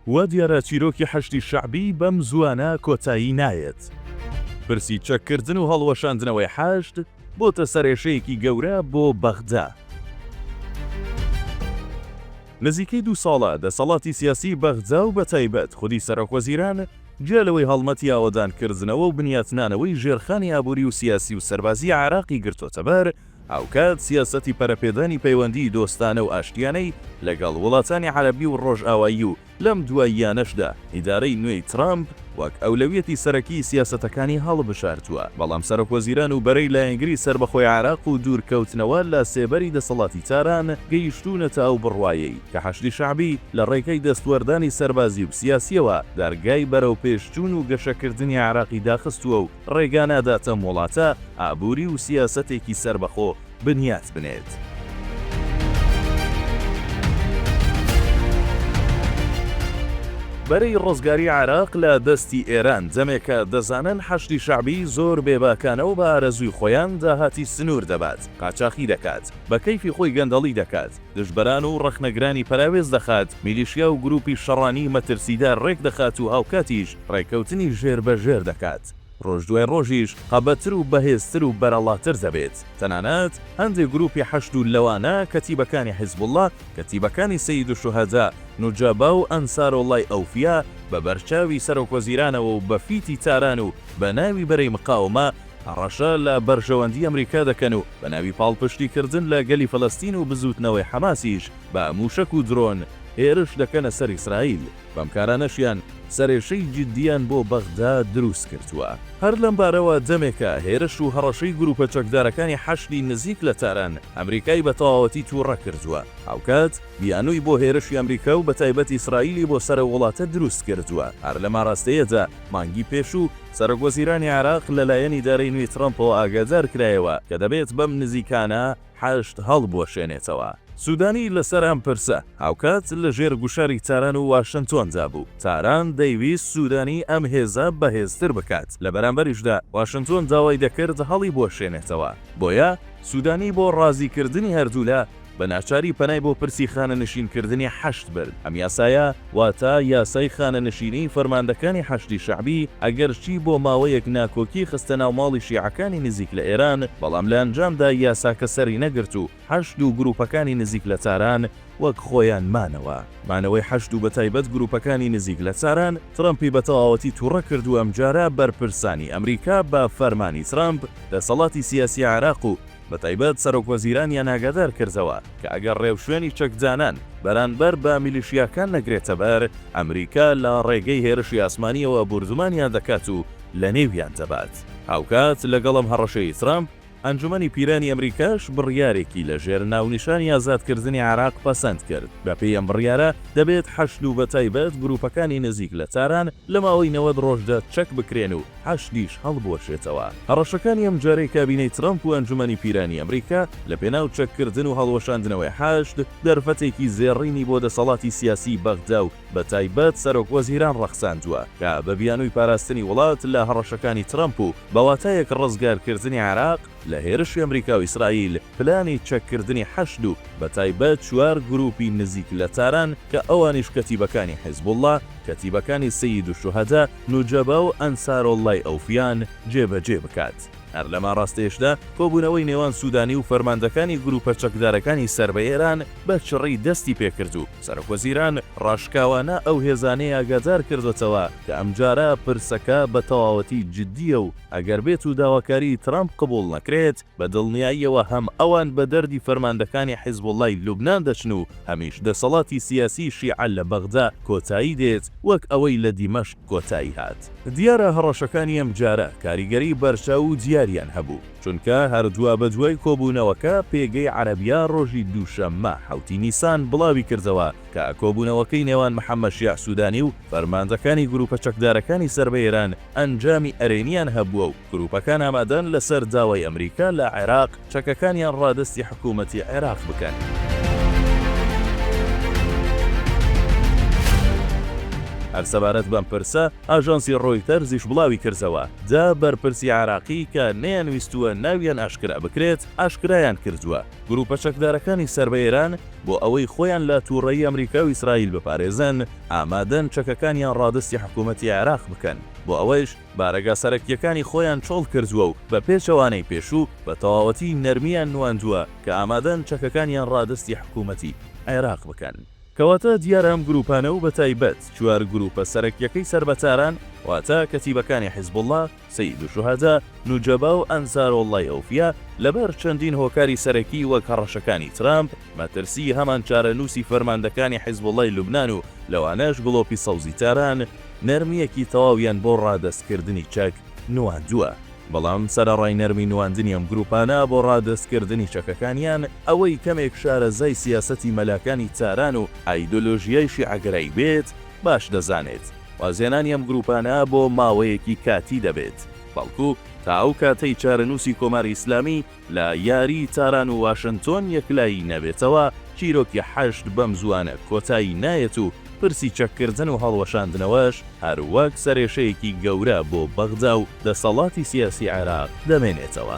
وا دیارە چیرۆکی حەشدی شەعبی بەم زووانە کۆتایی نایەت. پرسی چەککردن و هەڵوەشاندنەوەی حەشد بۆتە سەرئێشەیەکی گەورە بۆ بەغدا. نزیکەی دوو ساڵە دەسەڵاتی سیاسیی بەغدا و بەتایبەت خودی سەرۆکوەزیران، جیا لەوەی هەڵمەتی ئاوەدانکردنەوە و بنیاتنانەوەی ژێرخانی ئابووری و سیاسی و سەربازیی عێراقی گرتۆتەبەر، هاوکات سیاسەتی پەرەپێدانی پەیوەندیی دۆستانە و ئاشتیانەی لەگەڵ وڵاتانی عەرەبی و ڕۆژئاوایی و لەم دواییانەشدا ئیدارەی نوێی ترەمپ وەک ئەولەویەتی سەرەکیی سیاسەتەکانی هەڵبژاردووە. بەڵام سەرۆکوەزیران و بەرەی لایەنگری سەربەخۆی عێراق و دوورکەوتنەوە لە سێبەری دەسەڵاتی تاران گەیشتوونەتە ئەو بڕوایەی کە حەشدی شەعبی لە ڕێگەی دەستوەردانی سەربازی و سیاسییەوە دەرگای بەرەوپێشچوون و گەشەکردنی عێراقی داخستووە و ڕێگا نادات ئەم وڵاتە ئابووری و سیاسەتێکی سەربەخۆ بنیات بنێت. بەرەی ڕزگاری عێراق لە دەستی ئێران دەمێکە دەزانن حەشدی شەعبی زۆر بێباکانە و بە ئارەزووی خۆیان داهاتی سنوور دەبات، قاچاخی دەکات، بە کەیفی خۆی گەندەڵی دەکات، دژبەران و ڕەخنەگرانی پەراوێز دەخات، میلیشیا و گرووپی شەڕانی مەترسیدار ڕێک دەخات و هاوکاتیش ڕێککەوتنی ژێر بە ژێر دەکات. ڕۆژ دوای ڕۆژیش قەبەتر و بەهێزتر و بەرەڵاتر دەبێت. تەنانەت هەندێ گرووپی حەشد و لەوانە کەتیبەکانی حیزبوڵڵا، کەتیبەکانی سەیدوشوهەدا، نوجەبا و ئەنسارۆڵڵای ئەوفیا بە بەرچاوی سەرۆکوەزیرانەوە و بە فیتی تاران و بە ناوی بەرەی مقاومە هەڕەشە لە بەرژەوەندی ئەمریکا دەکەن و بە ناوی پاڵپشتیکردن لە گەلی فەلەستین و بزووتنەوەی حەماسیش بە مووشەک و درۆن هێرش دەکەنە سەر ئیسرائیل. بەم کارانەشیان سەرێشەی جیددییان بۆ بەغدا دروست کردووە. هەر لەم بارەوە دەمێکە هێرش و هەڕەشەی گرووپە چەکدارەکانی حەشدی نزیک لە تاران، ئەمریکای بە تەواوەتی تووڕە کردووە. هاوکات بیانووی بۆ هێرشی ئەمریکا و بەتایبەت ئیسرائیلی بۆ سەر ئەو وڵاتە دروست کردووە. هەر لەم ئاراستەیەدا مانگی پێشوو سەرۆکوەزیرانی عێراق لەلایەن ئیدارەی نوێی ترەمپەوە ئاگادار کرایەوە کە دەبێت بەم نزیکانە حەشد هەڵبوەشێنێتەوە. سودانی لەسەر ئەم پرسە هاوکات لەژێر گوشاری تاران و واشنتۆندا بوو. تاران دەیویست سودانی ئەم هێزە بەهێزتر بکات، لە بەرامبەریشدا واشنتۆن داوای دەکرد هەڵیبوەشێنێتەوە. بۆیە سودانی بۆ ڕازیکردنی هەردوولا بە ناچاری پەنای بۆ پرسی خانەنشینکردنی حەشد برد. ئەم یاسایە، واتە یاسای خانەنشینیی فەرماندەکانی حەشدی شەعبی، ئەگەرچی بۆ ماوەیەک ناکۆکی خستە ناو ماڵی شیعەکانی نزیک لە ئێران، بەڵام لە ئەنجامدا یاساکە سەری نەگرت و حەشد و گرووپەکانی نزیک لە تاران وەک خۆیان مانەوە. مانەوەی حەشد و بەتایبەت گرووپەکانی نزیک لە تاران، ترەمپی بە تەواوەتی تووڕە کرد و ئەمجارە بەرپرسانی ئەمریکا بە فەرمانی ترەمپ، دەسەڵاتی سیاسی عێراق و بەتایبەت سەرۆکوەزیرانیان ئاگادار کردەوە کە ئەگەر ڕێوشوێنی چەکدانان بەرانبەر بە میلیشیاکان نەگرێتەبەر، ئەمریکا لە ڕێگەی هێرشی ئاسمانییەوە بوردومانیان دەکات و لەنێویان دەبات. هاوکات لەگەڵ ئەم هەڕەشەی ترەمپ، ئەنجومەنی پیرانی ئەمریکاش بڕیارێکی لەژێر ناونیشانی ئازادکردنی عێراق پەسەند کرد. بەپێی ئەم بڕیارە، دەبێت حەشد و بەتایبەت گروپەکانی نزیک لە تاران لە ماوەی 90 ڕۆژدا چەک بکرێن و حەشدیش هەڵبوەشێتەوە. هەڕەشەکانی ئەمجارەی کابینەی ترەمپ و ئەنجومەنی پیرانی ئەمریکا لە پێناو چەککردن و هەڵوەشاندنەوەی حەشد، دەرفەتێکی زێڕینی بۆ دەسەڵاتی سیاسیی بەغدا و بەتایبەت سەرۆک وەزیران ڕەخساندووە کە بە بیانووی پاراستنی وڵات لە هەڕەشەکانی ترەمپ و بە واتایەک ڕزگارکردنی عێراق لە هێرشی ئەمریکا و ئیسرائیل پلانی چەککردنی حەشد و بەتایبەت چوار گرووپی نزیک لە تاران کە ئەوانیش کەتیبەکانی حیزبوڵڵا، کەتیبەکانی سەییدوشوهەدا، نوجەبا و ئەنسارۆڵڵای ئەوفیان جێبەجێ بکات. هەر لەم ئاڕاستەیەشدا کۆبوونەوەی نێوان سوودانی و فەرماندەکانی گرووپە چەکدارەکانی سەر بە ئێران بە چڕی دەستی پێکرد و سەرۆکوەزیران ڕاشکاوانە ئەو هێزانەی ئاگادار کردۆتەوە کە ئەمجارە پرسەکە بە تەواوەتی جدییە و ئەگەر بێت و داواکاریی ترەمپ قبووڵ نەکرێت بە دڵنیاییەوە هەم ئەوان بە دەردی فەرماندەکانی حیزبوڵڵای لوبنان دەچن و هەمیش دەسەڵاتی سیاسیی شیعە لە بەغدا کۆتایی دێت وەک ئەوەی لە دیمەشق کۆتایی هات. دیارە هەڕەشەکانی ئەمجارە کاریگەریی بەرچاو و دیاریان هەبوو، چونکە هەر دوابەدوای کۆبوونەوەکە پێگەی عەرەبیا ڕۆژی دووشەممە حەوتی نیسان بڵاویکردەوە کە کۆبوونەوەکەی نێوان محەممەد شیاع سوودانی و فەرماندەکانی گرووپە چەکدارەکانی سەر بە ئێران ئەنجامی ئەرێنییان هەبووە و گرووپەکان ئامادەن لەسەر داوای ئەمریکا لە عێراق چەکەکانیان ڕادەستی حکوومەتی عێراق بکەن. هەر سەبارەت بەم پرسە، ئاژانسی ڕۆیتەرزیش بڵاوی کردەوە، دە بەرپرسی عێراقی کە نەیانویستووە ناویان ئاشکرا بکرێت، ئاشکرایان کردووە، گرووپە چەکدارەکانی سەر بە ئێران بۆ ئەوەی خۆیان لە تووڕەیی ئەمریکا و ئیسرائیل بپارێزن، ئامادەن چەکەکانیان ڕادەستی حکوومەتی عێراق بکەن، بۆ ئەوەیش بارەگا سەرەکییەکانی خۆیان چۆڵ کردووە و بە پێچەوانەی پێشوو بە تەواوەتی نەرمییان نواندووە کە ئامادەن چەکەکانیان ڕادەستی حکوومەتی عێراق بکەن. کەواتە دیارە ئەم گرووپانە و بەتایبەت چوار گرووپە سەرەکییەکەی سەر بە تاران، واتە کەتیبەکانی حیزبوڵڵا، سەیدوشوهەدا، نوجەبا و ئەنسارۆڵڵای ئەوفیا، لەبەر چەندین هۆکاری سەرەکی وەک هەڕەشەکانی ترامپ، مەترسیی هەمان چارەنووسی فەرماندەکانی حیزبوڵڵای لوبنان و لەوانەش گڵۆپی سەوزی تاران، نەرمییەکی تەواویان بۆ ڕادەستکردنی چەک نواندووە. بەڵام سەرەڕای نەرمی نواندنی ئەم گروپانە بۆ ڕادەستکردنی چەکەکانیان، ئەوەی کەمێک شارەزای سیاسەتی مەلاکانی تاران و ئایدۆلۆژیای شیعەگەرایی بێت باش دەزانێت وازهێنانی ئەم گروپانە بۆ ماوەیەکی کاتی دەبێت، بەڵکو تا ئەو کاتەی چارەنووسی کۆماری ئیسلامی لە یاریی تاران و واشنتۆن یەکلایی نەبێتەوە، چیرۆکی حەشد بەم زووانە کۆتایی نایەت و پرسی چەککردن و هەڵوەشاندنەوەش هەر وەک سەرێشەیەکی گەورە بۆ بەغدا و دەسەڵاتی سیاسی عێراق دەمێنێتەوە.